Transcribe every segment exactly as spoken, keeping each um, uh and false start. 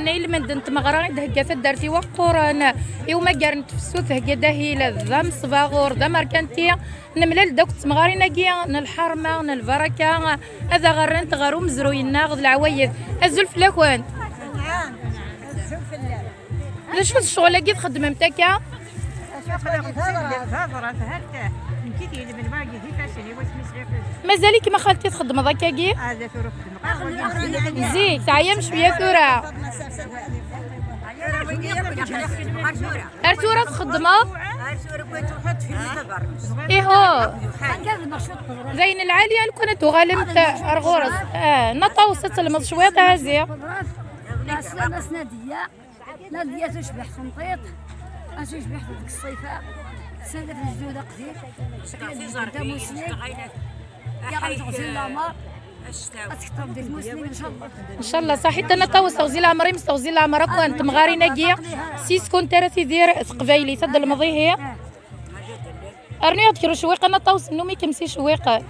Ilmend n tmeɣra i d-thegga taddart i Waqquren i umagar n tefsut, thegga-d ahil d amesbaɣur d amerkanti. Nemlal-d akk d temɣarin-agi n lḥerma, n lbaraka, ad aɣ-rrent ɣer umezruy-nneɣ d leɛwayed. Azul fell-akent. D acu d ccɣel-agi txeddmemt akka? Mazal-ikem a xalti txeddmeḍ akkagi? Zik, teɛyam cwiya tura. Ar tura txeddmeḍ? Iho. D ayen lɛali, lukan ad tuɣalemt ar ɣur-s. Ah, Nna Ṭawes, ad telmeḍ cwiṭ, a Ziɣ. Nadia tucbiḥ tenṭiṭ, tucbiḥ deg ṣṣifa, tsandat lejdud aqdim, taqdim deg tamusni, yaɣ ad teɣzi lamar, ad tekter di tmusni, ncallah. Ncallah, ṣaḥit, Nna Ṭawes, teɣzi leɛmer-im, teɣzi leɛmer akk n temɣarin-agi, s yis-kunt ara tidir teqbaylit, ad d-telmeḍ ihi. Rnu-yaɣ-d kra ucewwiq, Nna Ṭawes, nnumi-kem s icewwiqen.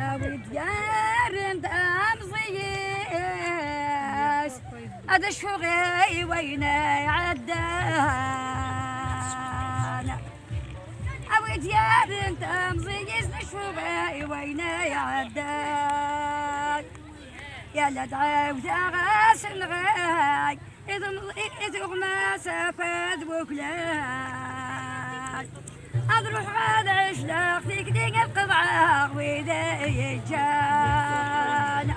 A wi d-yerren d ameẓẓi-is, ad cfuɣ i wayen iɛeddan. A wi d-yerren d ameẓẓi-is, ad cfuɣ i wayen iɛeddan. Yal ad ɛawdeɣ asenɣay, i tuɣmas akked wuklal. Ad ruḥeɣ ad ɛiceɣ tikli, ad qeḍɛeɣ wid i yeǧǧan.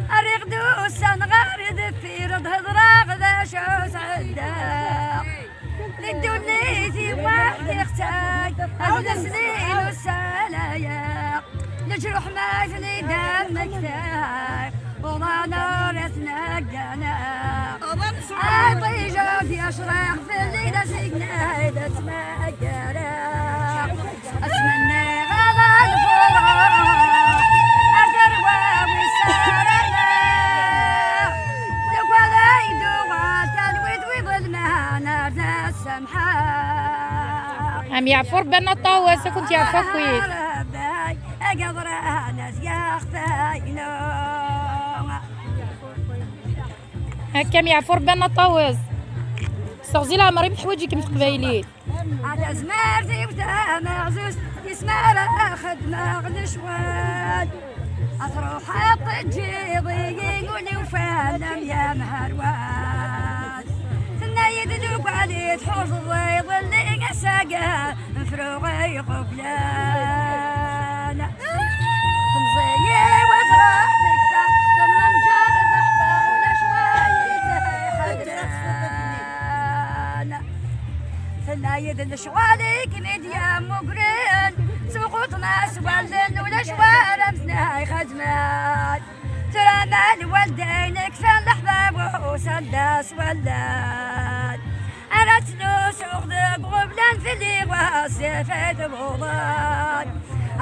Rriɣ-d ussan ɣer deffir, ad hedreɣ d acu sɛeddaɣ. Di ddunit i waḥd ixtay, ad nesnin ussan-aya. Leǧruḥ ma ten-id-am mektay, uḍan ur t-neggana. Ay ṭij ad yecreḥ fell-i d asigna i d-ttmaggareɣ. Asmenni ɣer lfuruq, ar tarwa wis sarameɣ. Deg wala i d-uɣal talwit wiḍelman ar d as-samḥeɣ. Am yeɛfu Rebbi a Nna Ṭawes, ad kent-yeɛfu akk wid. Rebbi, agaḍran ad yaɣ taynu. Akka am yeɛfu Rebbi a Nna Ṭawes. Seɣzi leɛmer-im, teḥwaǧ-ikem teqbaylit. A tazmert-iw tameɣzust, ismi ara xedmeɣ lecɣal. Ad truḥeḍ teǧǧiḍ-iyi ul ufan am yamherwan. Tenna-yi-d dukali tḥuẓeḍ iḍelli ass-agi, mefruɣ iɣeblan. Temẓi-yi wa truḥ tekfa, temmenǧer teḥfa, ulac wa yi-d-iḥeddren. Tenna-yi-d lecɣal i kem-id yemmugren, ttxuṭṭen-as wallen, ulac wara mten ay xedmen. Tura ma lwaldin kfan leḥbab, usan-d as wallen. Ara ttlusuɣ deg uɣeblan fell-i wasif i tewḍen.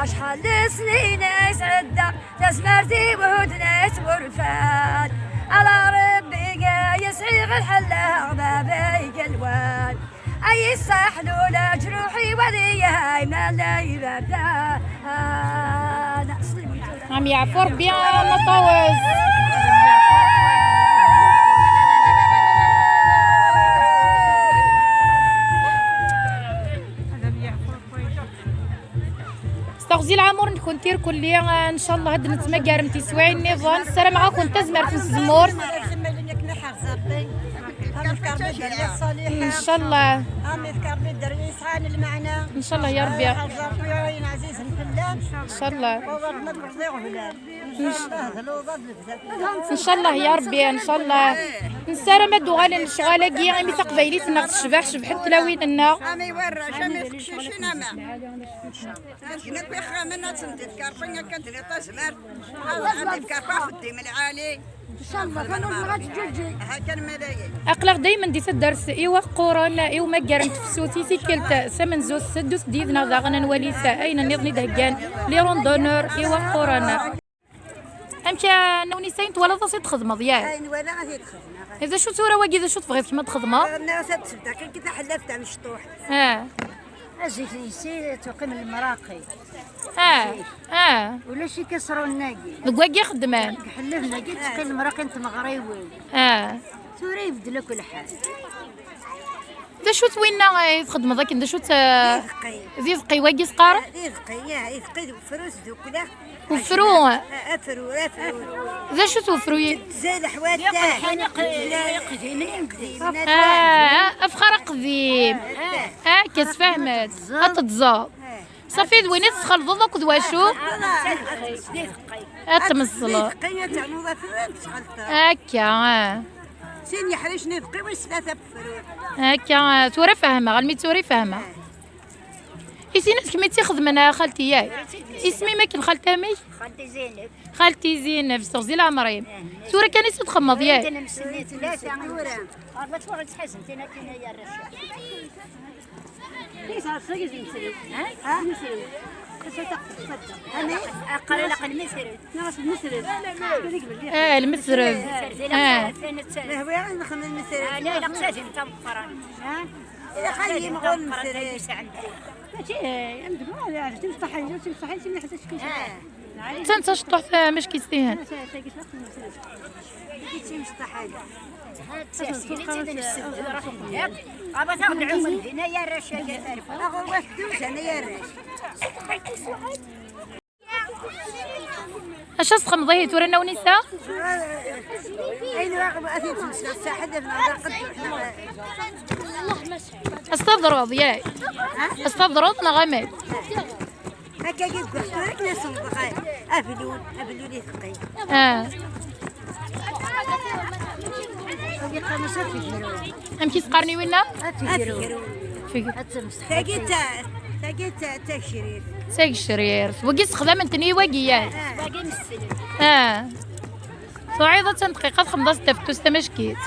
Acḥal n snin i sɛeddaɣ, tazmert-iw hudden-is wurfan. Ala Rebbi i yesɛiɣ lḥella, baba igelwan. Ay iṣaḥ lula ǧruḥ-iw ad iyay ma la iberdan. Am yeɛfu Rebbi a Nna Ṭawes. S teɣzi lɛamur-nkent irkelli, ncallah ad d-nettmagarem tiswiɛin nniḍen. Ssarameɣ-akent tazmert n tzemmurt. Ncallah. Ncallah ya Rebbi. Ncallah. Ncallah ya Rebbi, ncallah. Nessaram ad d-uɣalen lecɣal-agi, imi taqbaylit-nneɣ tecbeḥ, cebḥent tlawin-nneɣ. Am i warrac, am i teqcicin, ama. Akken akk ixxamen ad tent-id-kerṭen akka d-tiniḍ tazmert. Ad tent-id-kerṭen axeddim lɛali. Ncallah tamurt-nneɣ ad teǧǧuǧǧeg. Aql-aɣ daymen di taddart Iwaqquren, i umaggar n tefsut, i tikkelt tamenzut. Ddut-d yid-neɣ daɣen ad nwalit ayen nniḍen i d-heggan les ronds d'honneur Iwaqquren. Amek a Nna Unisa, ayen twalaḍ ad t-id-txedmeḍ, yak? Ayen walaɣ ad t-id-xedmeɣ. D acu tura wagi, d acu tebɣiḍ kemm ad txedmeḍ? Nniɣ-as ad d-sebdeɣ kan taḥellabt tamecṭuḥt. Ah. Azik yessi tuqim lemraqi. Ah, ah. Ulac ikasrun-agi. Deg wagi xeddmen. Deg ḥellef-agi tettqi lemraqi n tmeɣriwin. Ah. Tura ibeddel akk lḥal. D acu-t winna i txeddmeḍ akken? D acu-t, eh, d ideqqi. D ideqqi wagi s-qqaren? D ideqqi, ya, ideqqi d ufrus d ukla. Ufru. Afru, afru. D acu-t ufru-yi? Tezza leḥwat. Ah, afexxar aqdim. Ah, akka sfahmet. Ad teẓẓeḍ. Ṣafi d win i tesxelḍeḍ akked wacu? Ad tmeẓẓleḍ. Akka, ah. Sin yeḥricen i beqqi, wis tlata n ufru. Akka, ah, tura fehmeɣ, almi d tura i fehmeɣ. I tin d kemm i tt-ixedmen a xalti, yak? Isem-im akken xalti amek? Xalti Zeyneb. Xalti Zeyneb, s teɣzi leɛmer-im. Tura kan i s-txemmeḍ, yak? Tura. Arba tura ttḥazen tin akken ay arrac. Aqal ilaq lmesred. Ah, lmesred. Ah. Lehwa nxemmem lmesred. Ilaq ad yimɣur lmesred. Mačči, eh, am deg wayeḍ, timecṭaḥin, timecṭaḥin, timecṭaḥin. Attan d taceṭṭuḥt, eh, mac k-istihan. Aba taɣ-d ɛumel dinna ya arrac-agi. Aɣurwat d umzan ay arrac. Acu as-txemmeḍ ihi tura, Nna Wnisa? Ayen ur aɣ-, ad t-id-nseɣ saḥel ad nɛerḍ aqedduḥ. As-tadreḍ, yak? As-tadreḍ neɣ amek? Akka i deg tura akken ad senḍeɣ ablul, ablul i teqqim. Ah. Amek i s-qqaren i winna? Afegru. Afegru. Ad temseḥ. Tagi d ta-, tagi d ta-, d tagecrirt. D tagecrirt. Wagi ssexdamen-ten i wagi, yak? Ah. Wagi nessen. Ah. Tuɛiḍ ad tendqiqa txemmeḍ-as-d tafettust tamackit.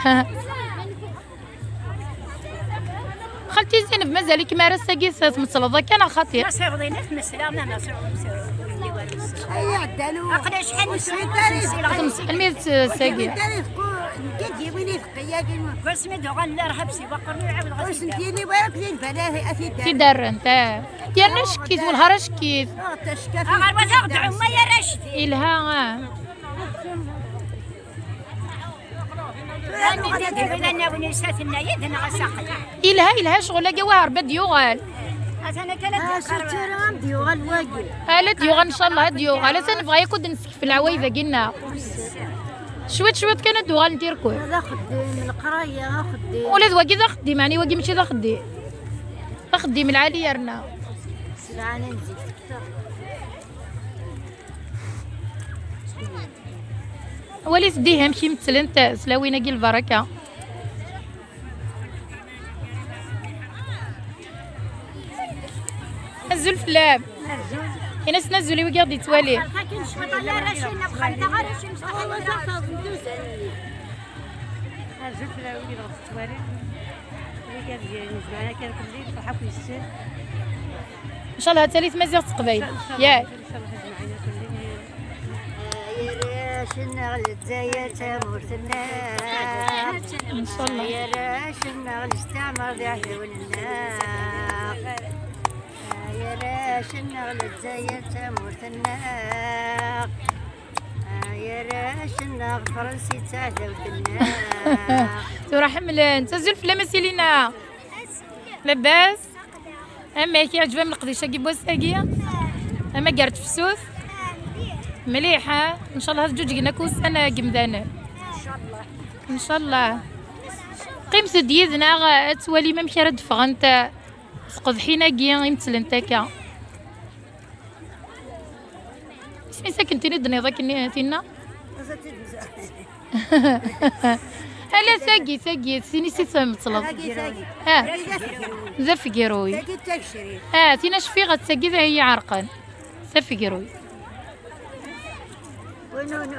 Xalti Zineb, mazal-ikem ar ass-agi tmettleḍ akka neɣ xaṭi? Ma siɣeḍ ini tmesla, ma ma siɣeḍ. Ay iɛeddan u- Aql-i acḥal n ssaɛat ur tmesliḍ ara. Tmes-, almi d tagi. Nekk ad yiwin i teqqi-agi. Wasmi d-uɣalen lerhab si Waqerni, iɛawed ɣas. Ur sent-yili wara akk di lbala ad t-id-rren. T-id-rrent, ah. Yerna ackit, welhar ackit. Aɣerwat aɣ-d ɛumma yerra acdi. Ilha, ah. Ilha, ilha ccɣel-agi, wa Ṛebbi ad d-yuɣal. Atan akka la d-yuɣal. Ala d-yuɣal, ncallah ad d-yuɣal. Atan nebɣa yakk ad d-nessekf leɛwayed-agi-nneɣ. Cwiṭ, cwiṭ kan ad d-uɣalent irkul. D axeddim, leqraya, axeddim. Ula d wagi d axeddim, ɛni wagi mačči d axeddim? D axeddim lɛali yerna. Sselɛa n zik tekter. Walit diha amek i mettlent tlawin-agi lbaraka. Azul fell-am. Ini-asen azul i wigi ɣ-d-yettwalin. Azul fell-am wigi ɣ-d-yettwalin. Wigi ɣ-d-yejmaɛen akka irkelli, nefreḥ akk yes-sen. Ncallah ad tali tmaziɣt s teqbaylit. Ncallah, yak. Ncallah ad jemɛen irkelli. Ay arrac-nneɣ Lezzayer tamurt-nneɣ. Ncallah. Ay arrac-nneɣ lesteɛmer d iɛdawen-nneɣ. Ay arrac-nneɣ Lezzayer tamurt-nneɣ. Ay arrac-nneɣ Fransa d taɛdawt-nneɣ. Tura ḥemmlen. Azul fell-am a Silina. Labas? Amek, iɛǧeb-am leqdic-agi n wass-agi? Ama gar tefsut? Mliḥ, ha? Ncallah ad ǧuǧgen akk ussan n yimdanen. Ncallah. Qqimet-d yid-neɣ ad twalim amek ara d-ffɣent tqedḥin-agi i mettlent akka. Isem-is akken tini d-nniḍ akken tinna? Ala tagi, tagi, tin i s-tmettleḍ. Tagi, tagi. Ah. Tagi d afegruy. D afegruy. Tagi d tagecrirt. Ah, tin acfiɣ ad tagi d ay iɛerqen. D afegruy. Win ur n-,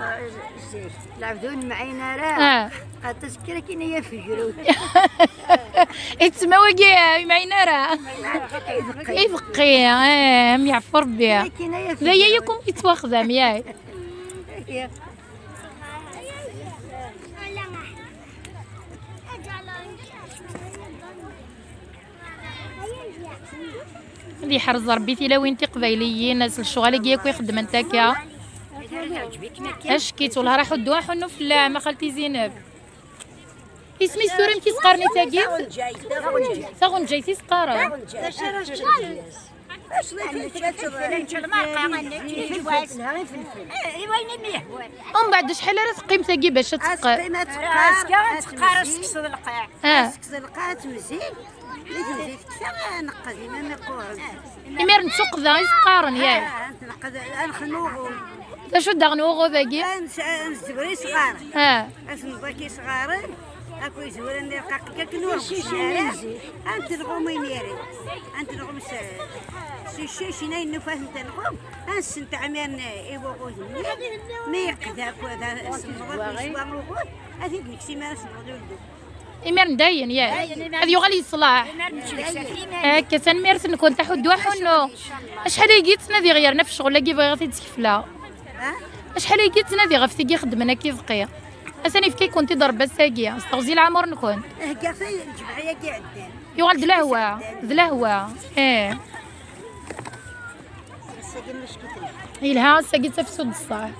zik, lɛebd ur nemɛin ara. Ah. Aṭas kra kina yafegru. Ittma wagi, ur yemɛin ara. Ibeqqi, eh, am yeɛfu Rebbi. Kina yafegru. D aya yakk umi yettwaxdam, yak. Ya. Ad yeḥrez Ṛebbi tilawin tiqbayliyin s lecɣal-agi akk i xeddment akka. Ackit, wellah raḥ uddu aḥunnu fell-am, a xalti Zineb. Isem-is tura, amek i s-qqaren i tagi? Taɣenǧayt i s-qqaren. Umbeɛd acḥal ara teqqim tagi bac ad teqqar? Azekka ad teqqar, ad teqqar, ad tekkseḍ lqaɛ. Ah. Ad tekkseḍ lqaɛ, ad temzil. Mi temzil tekfa, ad neqqed imam iqquren. Imir n tsuqda i s-qqaren, yak? Ah, ad neqqed, ad nexdem uɣum. D acu daɣen uɣu dagi? Ad nzewwer isɣaren. Ah. Ad nẓak isɣaren. Akk izwura n irqaqen akken ur ɣsen ara. Ad ntelɣum imiren. Ad ntelɣum s, s uccic, ayen nufa ad ntelɣum. Ad nessentɛmir i wuɣud-nni. Mi yeqda akk, ad semmeḍ akk yeswa uɣud, ad t-id-nekkes imir ad semmeḍ uldu. Imir n dayen, yak? Ad yuɣal yeṣlaḥ. Akka, tanemmirt-nkent, aḥuddu aḥunnu. Acḥal ayagi ttnadiɣ yerna ɣef ccɣel-agi, bɣiɣ ad t-id-skefleɣ. Acḥal ayagi ttnadiɣ ɣef tigi xeddmen akka ibeqqi. Atan yefka-kent-id Rebbi ass-agi, s teɣzi leɛmur-nkent. Heggaɣ-t lǧemɛa-agi iɛeddan. Yuɣal d lehwa, d lehwa. Eh. Ass-agi mačči kifkif. Yelha, ass-agi d tafsut d ṣṣeḥ.